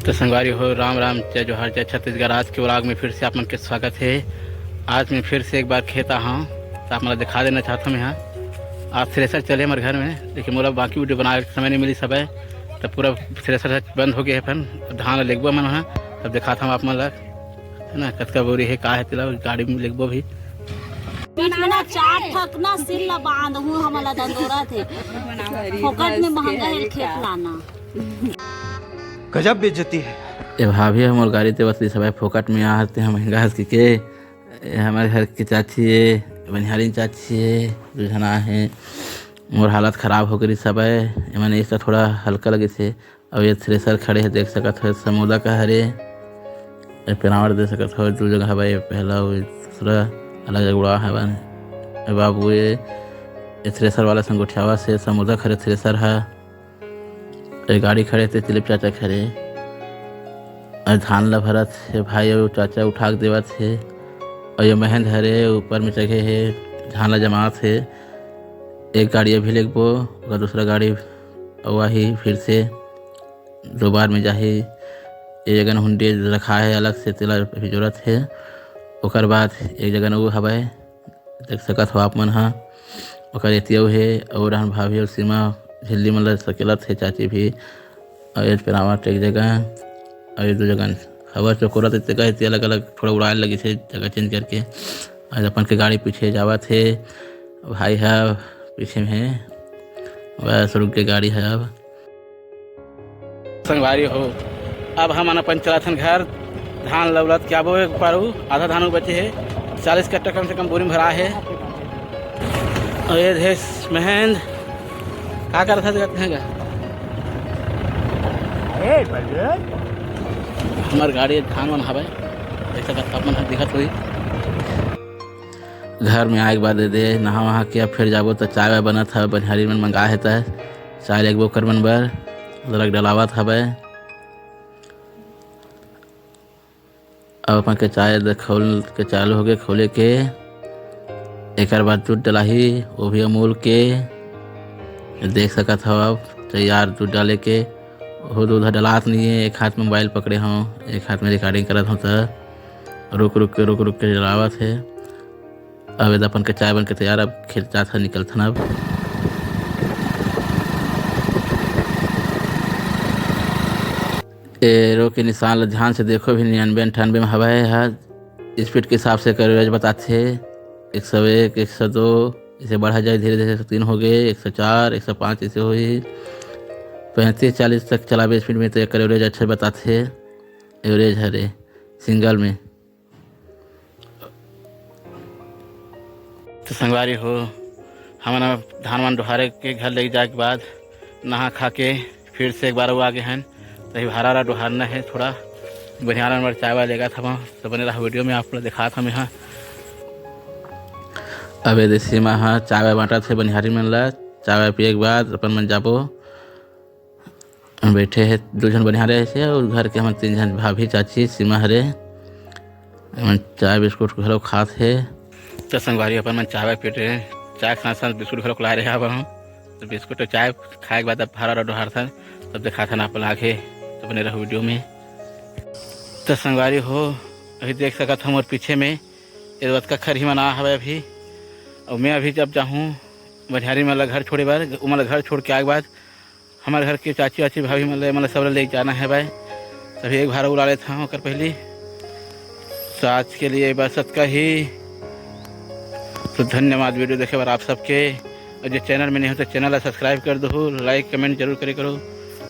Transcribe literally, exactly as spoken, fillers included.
तो संगवारी हो, राम राम, जय जोहार, जय छत्तीसगढ़। आज के vlog में फिर से आप मन के स्वागत है। आज मैं फिर से एक बार खेत आहा हूँ, तो आप मन ला दिखा देना चाहता हूँ यहाँ। आज थ्रेसर चले हमारे घर में, लेकिन मोला बाकी वीडियो बनाए के समय नहीं मिली सब है, तो पूरा थ्रेसर बंद हो गया है। अपन धान ला लेगबो मन हा, तब दिखाता हूँ आप मन ला, है ना, कतका बोरी है, का है, तेला गाड़ी में लेगबो भी। बीच में ना चार ठक ना सिल ला बांध हूँ, हमला दंदोरा थे। फोकट में महंगा हेल खेत लाना। गजब बेइज्जती है। ए भाभी, हमर गाड़ी ते बस सब फोकट में आ हते, हम महंगा हस के, के। ए हमर घर के चाची है, बनिहारिन चाची है, दू झन आ है। मोर हालत खराब हो गई सब है। एमन एक तो थोड़ा हल्का लगे थे। अब ये थ्रेसर खड़े है, देख सकत हो, समोदा का हरे। ए पेनावर दे सकत हो, दू जगह हवे, पहला अउ दूसरा अलग जगह उड़ा हवे। ए बाबू, ये, ये थ्रेसर वाला संग गोठियावा से समोदा खड़े थ्रेसर है। ए गाड़ी खड़े थे, तिलीप चाचा खड़े। अउ धान ला भरत हे भाई, अउ चाचा उठा के देवत हे। अउ ये महेंद्र हरे, ऊपर में चघे हे, धान ला जमात हे। एक गाड़ी अभी लेगबो, ओकर दूसरा गाड़ी अउ आही फिर से। दो बार में जाही। एक जगह हुंडी रखा है अलग से, तेला अभी जरूरत है। ओकर बाद एक जगह वो हवय, देख सकत हो आप मन हा। ओकर एतियो हे, अउ रहन भाभी अउ सीमा झिल्ली मन ल सकेलत हे, चाची भी। अउ एज पेरावत एक जगह, अउ ये दो जगह हवा चकोरा, तो तेकर एती अलग-अलग थोड़ा उड़ाए लगिस हे, जगह change करके। आज अपन के गाड़ी पीछे जावत हे, भाई ह पीछे में हे, बस रुक के गाड़ी ह अब। संगवारी हो, अब हमन अपन चलत हन घर। धान लौलत क्या बो एक पारू, आधा धान बचे हे, चालीस कट्टा कम से कम बोरी में भरा हे। अउ ये देख महेंद्र, का करत हस? ए, बलदेव। हमर गाड़ी धान मन हवय, ऐसा करता अपन हर दिखत होई। घर में आए के बाद दे दे, नहा वहा के अब फिर जाबो त चाय वाय बनत हवय, बनिहारी मन मंगा हे त चाय लेगबो कर मन बर, अदरक डलावत हवय। अब अपन के चाय दे खोल के चालू होगे खोले के। एकर बाद दूध डलाही, वो भी अमूल के। देख सकत हव आप, तैयार दूध डाले के। वो दूध डलात नहीं है, एक हाथ में मोबाइल पकड़े हूँ, एक हाथ में recording करत हूँ, तो रुक रुक के, रुक रुक के डलावत है। अब एदे अपन के चाय बन के तैयार, अब खेत जात हन, निकलथन अब। एरो के निशान ल ध्यान से देखो भी, निन्यानवे अंठानवे में हवा है, speed के हिसाब से कवरेज बताथे, एक सौ एक, एक सौ दो, इसे बढ़ा जाए धीरे धीरे, एक सौ तीन हो गए, एक सौ चार, एक सौ पाँच इसे होही, पैंतीस चालीस तक चलाबे speed में तो एकर average अच्छा बताथे, average हरे single में। तो संगवारी हो, हमन अब धान वान डोहारे के घर ले जाए के बाद नहा खा के फिर से एक बार वो आगे हन। तो ये भारा वारा डोहारना है, थोड़ा बनिहारन बर चाय वाय लेगत हवं। तो बने रहा वीडियो में, आप लोग दिखात हवं यहाँ। अब एदे सीमा ह चाय वाय बांटत हे बनिहारी मन ला। चाय वाय पिए के बाद अपन मन जाबो। बैठे हे दू झन बनिहार ऐसे, अउ घर के हमन तीन झन भाभी, चाची, सीमा हरे। एमन चाय बिस्कुट घलो खात हे। त संगवारी, अपन मन चाय वाय पीत रहे, चाय के साथ साथ बिस्कुट घलो लाए रहे हवन हम। तो बिस्कुट अउ चाय खाए के बाद अब भारा डोहारथन, तब दिखाथन आप ला आगे। तो बने रहो वीडियो में। त संगवारी हो, अभी देख सकत हो मोर पीछे में ये बतका खरही मन आ हवे अभी। अउ मैं अभी जब जाहूँ बनिहारी मन ला घर छोड़े बर, उमन ला घर छोड़ के आए के बाद हमर घर के चाची वाची, भाभी मन ल, एमन ल सब ल लेके जाना हे भाई। तभी एक भारा उड़ा लेत हवं ओकर पहली। तो आज के लिए बस अतका ही। तो धन्यवाद वीडियो देखे बर आप सबके। अउ जे चैनल में नहीं हो तो चैनल ला subscribe कर दो, like comment जरूर करे करो।